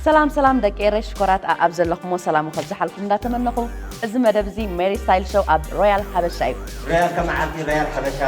ሰላም ሰላም ደቂ ኤረይ ሽኮራት፣ ኣኣብ ዘለኹሞ ሰላሙ ከብዝሓልኩም እንዳተመነኹ፣ እዚ መደብ እዚ ሜሪ ስታይል ሾው ኣብ ሮያል ሓበሻ እዩ። ሮያል ከመዓልቲ ሮያል ሓበሻ፣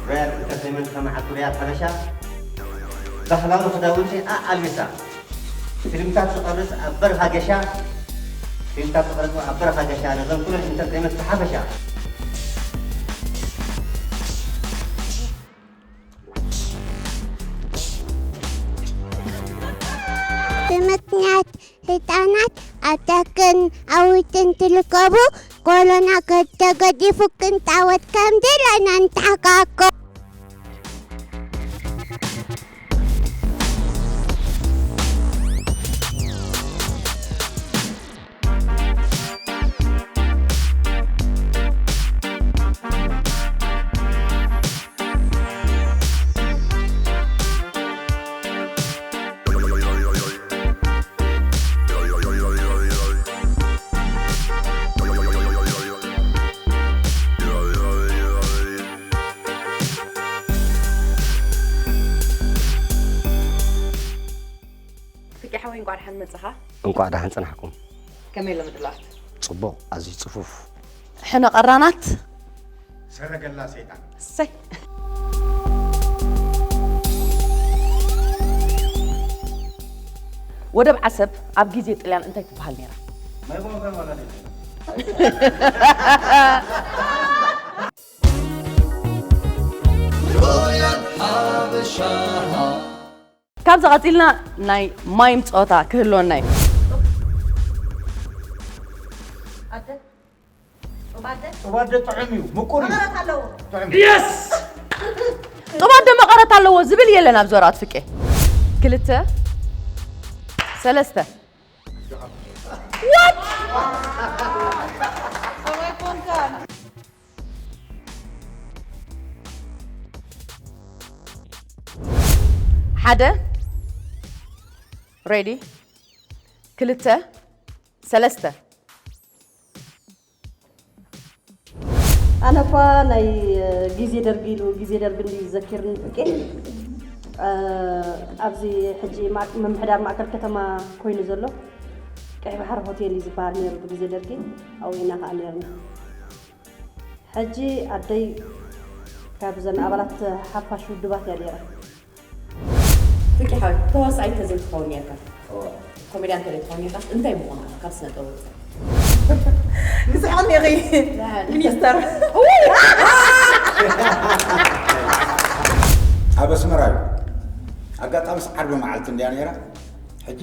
ሮያል ኢንተርቴይንመንት ከመዓልቲ ሮያል ሓበሻ፣ ባህላዊ ክዳውንቲ ኣኣልቢሳ፣ ፊልምታት ዝቐርጽ ኣብ በረኻ ገሻ፣ ፊልምታት ዝቐርጽ ኣብ በረኻ ገሻ፣ ነዘን ኩለን ኢንተርቴይንመንት ብሓፈሻ። ብምኽንያት ህጻናት ኣብ ደገን ኣብ ውሽጥን ትርከቡ፣ ኮሮና ተገዲፉ ክንጻወት ከም ዘለና ንተሓጋገዝ። ፍቄ ሓወይ፣ እንቋዕ ደሓን መጻኻ። እንቋዕ ደሓን ጸናሕኩም። ከመይ ኣሎ ምድላዋት? ጽቡቕ፣ ኣዝዩ ጽፉፍ። ሕነ ቀራናት። ሰረገላ ሰይጣን። እሰይ። ወደብ ዓሰብ ኣብ ግዜ ጥልያን እንታይ ትበሃል ነይራ? ማይ ቧንቧ ማለት እዩ። ሮያል ሓበሻ። ካብዚ ቀጺልና ናይ ማይም ጸወታ ክህልወና እዩ። ጡብ ኣደ ጥዑም እዩ፣ ምቁር እዩ። ጥዑም እዩ። የስ! ጡብ ኣደ መቐረት ኣለዎ ዝብል የለን ኣብዚ ወረቐት ፍቄ። ክልተ፣ ሰለስተ። What? ሓደ፣ ሬዲ፣ ክልተ፣ ሰለስተ። ኣነ እኳ ናይ ግዜ ደርጊ ኢሉ ግዜ ደርጊ እንድዩ ዝዘኪርኒ ፍቄ። ኣብዚ ሕጂ ማ-፣ ምምሕዳር ማእከል ከተማ ኮይኑ ዘሎ ቀይ ባሕሪ ሆቴል እዩ ዝበሃል ነይሩ ብግዜ ደርጊ። ኣብኡ ኢና ከኣ ነይርና። ሕጂ ኣደይ ካብዘን ኣባላት ሓፋሽ ውድባት እያ ነይራ። ፍቂ ሓወይ፣ ተዋሳኣይ እንተዘይትኸውን ነይርካ፣ እወ። ኮሜድያን እንተዘይትኸውን ነይርካ፣ እንታይ ምኾንካ ካብ ስነ ጥበብ ወጻኢ? ክስሕቕ ነይሩ። ሚኒስተር። ኣብ ኣስመራ እዩ። ኣጋጣሚስ ዓርቢ መዓልቲ እንድያ ነይራ። ሕጂ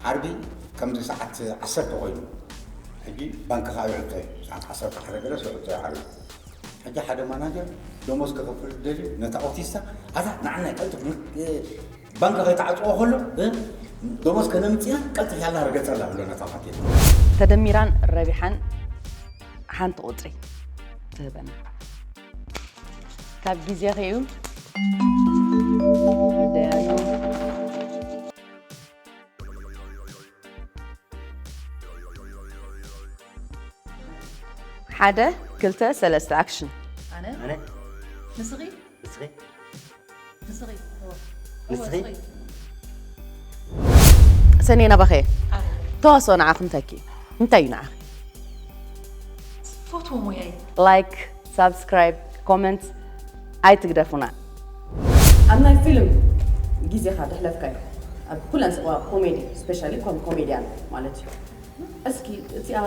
ዓርቢ ከምዚ ሰዓት ዓሰርተ ኮይኑ፣ ሕጂ ባንክ ከኣ ይዕጾ እዩ። ሰዓት ዓሰርተ ሓደ ገለስ ይዕጾ እዩ ዓርቢ። ሕጂ ሓደ ማናጀር ደሞዝ ክኸፍል ደልዩ ነታ ኦቲስታ፣ ኣታ ንዓና ቀልጥፍ፣ እ፣ ባንክ ከይተዓጽዎ ከሎ፣ እ፣ ደሞዝ ከነምጽእና ቀልጥፍ ያላ ርገጸላ ብሎ ነታ ሆቴል። ተደሚራን ረቢሓን ሓንቲ ቁጽሪ ትህበና። ካብ ግዜኺ እዩ። ደያኑ። ሓደ፣ ክልተ፣ ሰለስተ፣ ኣክሽን። ኣነ? ኣነ? ንስኺ? ንስኺ? ንስኺ? እወ። ንስኺ? እወ፣ ንስኺ። ሰኔ ናባኸ? ኣረ። ተዋስኦ ንዓኺ እንታይ እዩ? እንታይ እዩ ንዓኺ? ፈትዎ ሞያይ። ላይክ፣ ሳብስክራይብ፣ ኮመንት ኣይትግደፉና። ኣብ ናይ ፊልም ግዜኻ ደሕለፍካዮ ኣብ ኩለን ስዋ ኮሜዲ ስፔሻሊ ኮም ኮሜድያን ማለት እዩ። እስኪ እዚኣ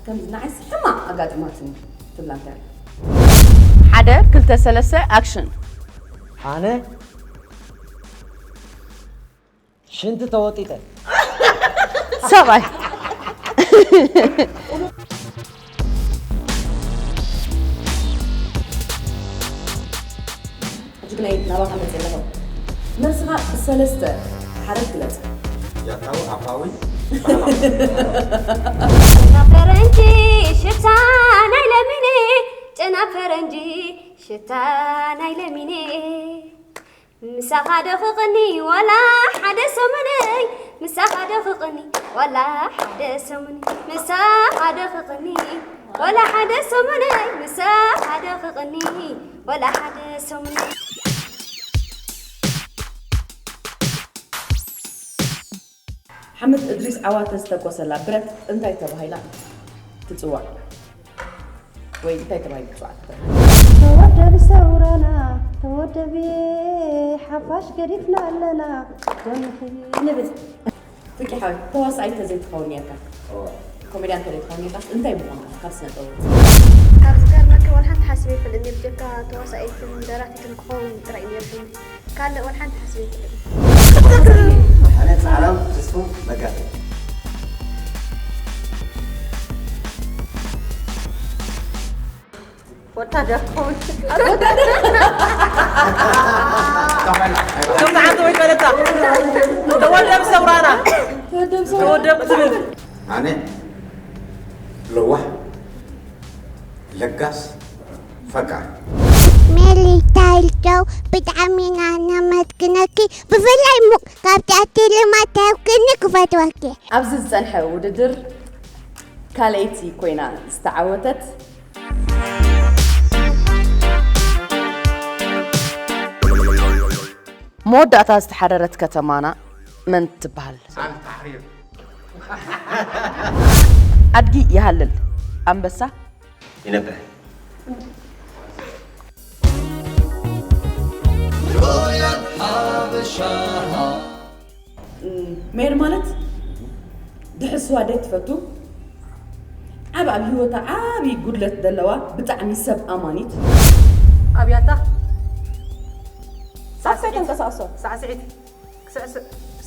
ከምዚ ንዓይስ ሕማቕ ኣጋጥማትኒ ትብላ እንታይ ኣላ? ሓደ ክልተ ሰለስተ ኣክሽን። ኣነ ሽንቲ ተወጢጠ። ሰብኣይ ጅግናይ ናባኻ መፅእ ኣለኹ። ነብስኻ ብሰለስተ ሓረግ ግለፅ። ያታው አፋዊ ጨና ፈረንጂ ሽታ ናይ ለሚኔ ጨና ፈረንጂ ሽታ ናይ ለሚኔ ምሳኻ ዶ ክቕኒ ዋላ ሓደ ሰሙነይ ምሳኻ ዶ ክቕኒ ዋላ ሓደ ሰሙነይ ምሳኻ ዶ ክቕኒ ዋላ ሓደ ሰሙነይ ምሳኻ ዶ ክቕኒ ዋላ ሓደ ሰሙነይ ሓምድ እድሪስ ዓዋተ ዝተኮሰላ ብረት እንታይ ተባሂላ ትፅዋዕ? ወይ እንታይ ተባሂሉ ትፅዋዕ ትኽእል? ተወደቢ ሰውራና ተወደቢ ሓፋሽ ገዲፍና ኣለና ጎንኺ ንብል። ፍቂ ሓወይ ተዋሳኣይ ተዘይትኸውን ነርካ ኮሜድያን ተዘይትኸውን ነርካ እንታይ ምኾንካ ካብ ስነ ጥበብ? ካብ ዝገርመካ ዋላ ሓንቲ ሓሲበ ይፈልጥኒ ብጀካ ተዋሳኢትን ደራፊትን ክኸውን ጥራይ እዩ ነርኒ። ካልእ ዋላ ሓንቲ ሓሲበ ይፈልጥኒ። ኣነ ጻዕራም ተስፉ መጋቤ። ወታደር ክኸውን ከምዚ ሓንቲ ወይ ቀለታ ተወደብ ሰውራና ተወደብ ትብል ኣነ ለዋህ ለጋስ ፈቃር ሜሊ ታይልቸው ብጣዕሚ ኢና ነመስግነኪ። ብፍላይ ሙቅ ካብ ትኣቲ ልማት ተውክኒ ክፈትወኪ። ኣብዚ ዝጸንሐ ውድድር ካልኣይቲ ኮይና ዝተዓወተት መወዳእታ ዝተሓረረት ከተማና መን ትበሃል? ኣልታሕሪር ኣድጊ ይሃልል ኣንበሳ ይነብሕ ሜር ማለት ድሕስዋ ደይ ትፈቱ ዓብ ኣብ ህይወታ ዓብዪ ጉድለት ዘለዋ ብጣዕሚ ሰብ ኣማኒት ኣብያታ ሳዕስዒት ተንቀሳቕሶ ሳዕስዒት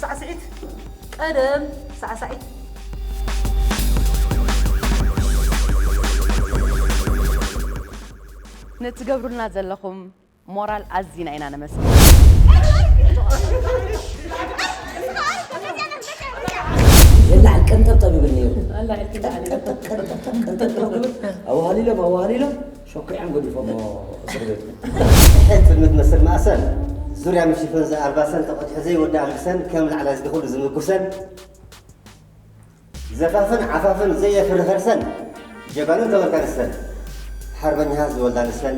ሳዕስዒት ቀደም ሳዕሳዒት ንትገብሩልና ዘለኹም ሞራል ኣዚና ኢና ነመስግን። የላዕል ቀንጠብጠብ ይብል ነይሩ። ኣዋሃሊሎም ኣዋሃሊሎም ሸኩዖም ገዲፎሞ እስር ቤት። ሕት ትልሚ ትመስል ማእሰን ዙርያ መሽፈን ዝኣልባሰን ተቐዲሑ ዘይወዲ ኣልግሰን ከም ላዕላይ ዝደኽሉ ዝምጉሰን ዘፋፍን ዓፋፍን ዘየፍሪ ከርሰን ጀጋኑ ተበልካ ንሰን ሓርበኛታት ዝወልዳ ንሰን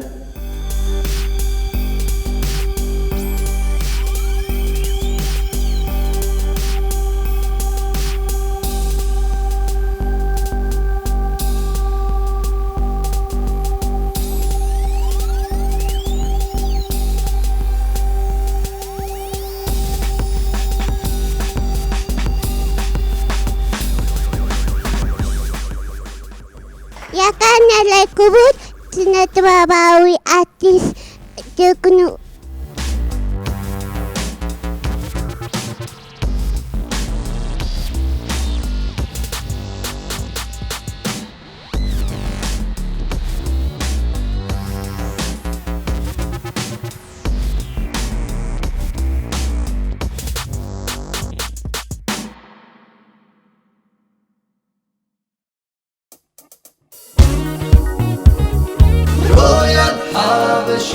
የቀነለይ ክቡር ስነ ጥበባዊ ኣርቲስት ጀግኑ። ሮያል ሓበሻ